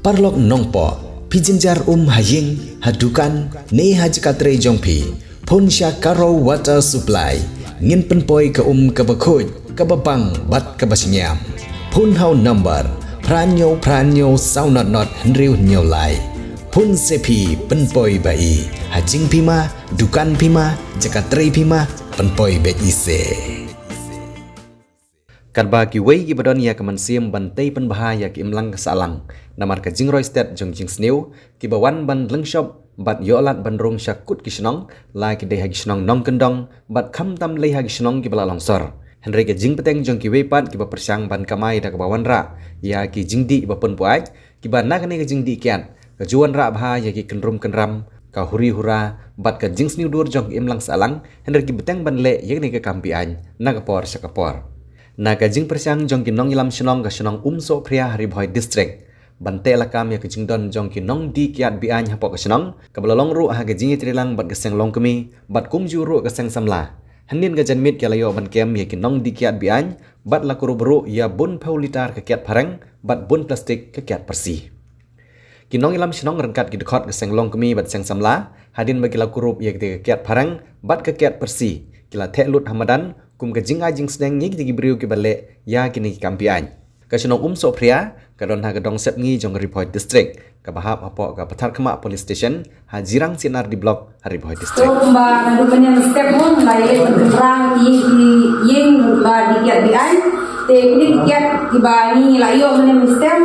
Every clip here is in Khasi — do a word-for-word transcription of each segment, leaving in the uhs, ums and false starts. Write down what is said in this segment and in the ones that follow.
Paralok nongpoh, phi jynjar um ha ïing, ha dukan, ne ha jaka trei jong phi, phone sha Karo Water Supply. Ngin pynpoi ka um kaba khuid, kaba bang bad kaba shngiam. Phone ha u number phra hynñiew phra hynñiew saw not not hynriew hynñiew lai. Phone se phi pynpoi ba i, ha jingphi ma, dukan phi ma, jaka trei phi ma, pynpoi beit i se. Katba kiwei kiba don ïa ka mynsiem ban tei pynbha ïa ki imlang ka sahlang, namar ka jingroi stet jong jingsniew, kiba wan ban lyngshop bad ïoh lad ban rung sha kut ki shnong, la ki dei ha ki shnong nongkyndong bad khamtam lei ha ki shnong kiba la long sor. Hynrei ka jingbteng jong kiwei pat kiba pyrshang ban kamai da kaba wanrah ïa ki jingdih ba pynbuaid, kiba na kane ka jingdih kiad ka ju wanrah bha ïa ki kynrum kynram, ka huri hura bad ka jingsniew dur jong ki imlang sahlang, hynrei ki bteng ban leh ïa kane ka kam beaiñ na ka por sha ka por. Na ka jingpyrshang jong ki nongïalam shnong ka shnong Umsohphria ha Ri Bhoi District ban teh lakam ïa ka jingdon jong ki nongdih kiad beaiñ hapoh ka shnong, kaba la long ruh ha ka jingïatreilang bad ka seng longkmie bad kumjuh ruh ka seng samla. Hynnin ka janmiet ki la ïoh ban kem ïa ki nongdih kiad beaiñ bad la kurup ruh ïa bun phew litar ka kiad phareng bad bun plastik ka kiad pyrsi. Ki nongïalam shnong ryngkat ki dkhot ka seng longkmie bad seng samla, hadien ba ki la kurup ïa kata ka kiad phareng bad ka kiad pyrsi, ki la theh lut ha madan kum ka jingai jingsneng ïa kita ki briew kiba leh ïa kine ki kam beaiñ. Ka shnong Umsohphria ka don ha ka dong Sepngi jong Ri Bhoi District, kaba hap hapoh ka Patharkhmah Police Station, ha Jirang C and R D Block, ha Ri Bhoi District. To kumba naduh mynne mynstep mo la ïaleit ban kynrang ïing ki ïing ba dih kiad beaiñ. Te kine ki kiad kiba ngi la ïoh mynne mynstep,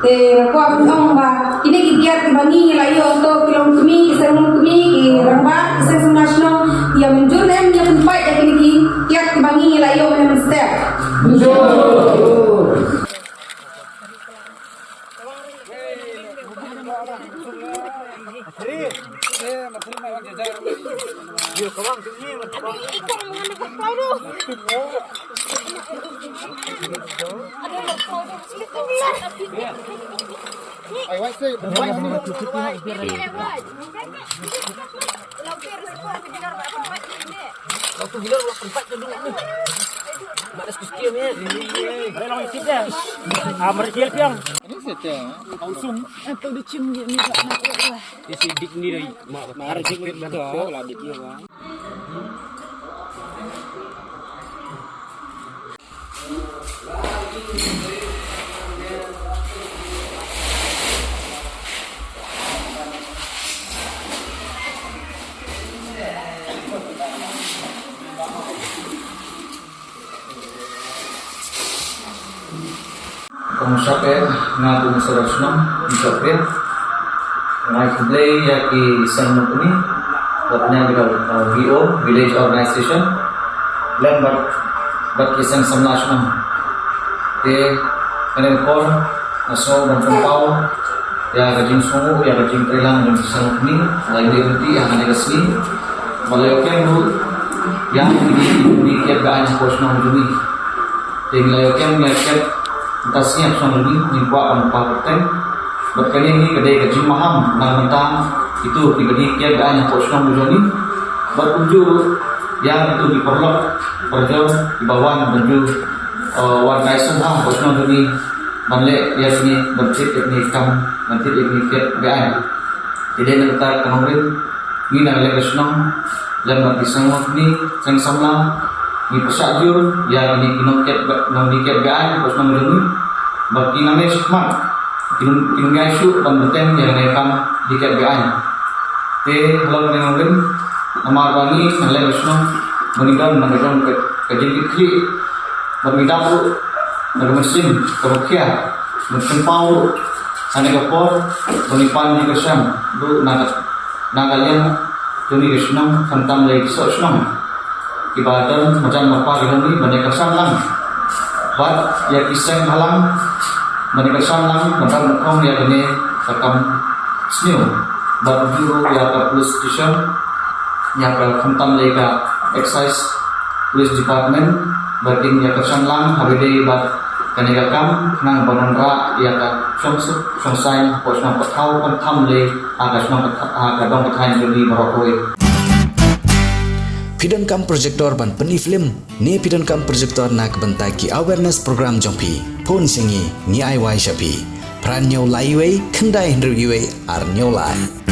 te nga kwah ban ong ba kine ki kiad kiba ngi la ïoh, to ki longkmie, ki seng longkmie, ki rangbah, ki seng samla shnong, ïa mynjur ne em ïa pynpait ïa kine ki kiad kiba ngi la ïoh mynne mynstep? Kong Shape, nga kum sara shnong, Shape. Nga khublei ïa ki seng nongkmie, bad ïa ki, uh, V O, Village Organization, lem bad, bad ki seng samla shnong. Te kane ka por nga sngew ban pynpaw ïa ka jingsngew, ïa ka jingtreilang jong ki seng nongkmie, la ïoh lynti ha kane ka sngi. Ba la ïoh kem ruh ïa kine ki kiad beaiñ hapoh shnong jong ngi. Te ngi la ïoh kem ïa kiad mynta sngi ha shnong jong ngi, ngim kwah ban pynpaw kyrteng. Bad kane hi ka dei ka jingmaham na ka bynta kito kiba dih kiad beaiñ hapoh shnong jong ngi. Bad kumjuh ruh ïa kito ki paralok parajor kiba wan ban ju, uh, wan kai sngewbha hapoh shnong jong ngi ban leh ïa kine, ban thied ïa kine ki kam, ban thied ïa kine ki kiad beaiñ. Te dei na kata ka nongrim, ngi na ka liang ka shnong, lem bad ki seng longkmie, seng samla, ngi pyrshah jur ïa kine ki nongkiad be-, nongdih kiad beaiñ hapoh shnong jong ngi, ba kin nang ïai shakmat, kin, kin ïai shu ban bteng ïa kane ka kam dih kiad beaiñ. Te halor kane ka nongrim, namar ba ngi na ka liang ka shnong, ba ngi don, ba ngi don ka, ka jingkitkhlieh, ba ngi dap ruh na ka mynsiem kaba khia, ban pynpaw ruh ha kane ka por, ba ngi pan ïa ka shnong ruh na ka, na ka liang jong ngi ka shnong, khamtam lei ki soh shnong kiba don marjan marpa ki jong ngi, ban ïa kyrshan lang bad ïa ki seng bhalang, ban ïa kyrshan lang ban rap nyngkong ïa kane ka kam sniew, bad kumjuh ruh ïa ka police station, ïa ka khamtam lei ka excise police department, ba kin ïa kyrshan lang ha ba ïadei bad kane ka kam, khnang ban wanrah ïa ka shongsuk shongsaiñ hapoh shnong, ka thaw khamtam lei ha ka shnong, ka tha-, ha ka dong ka thaiñ jong ngi baroh kawei. Phi donkam projector ban pyni film, ne phi donkam projector na ka bynta ki awareness program jong phi? Phone sha ngi, ngi ai wai sha phi. Hynriew lai uwei, khyndai hynriew uwei, ar hynriew lai.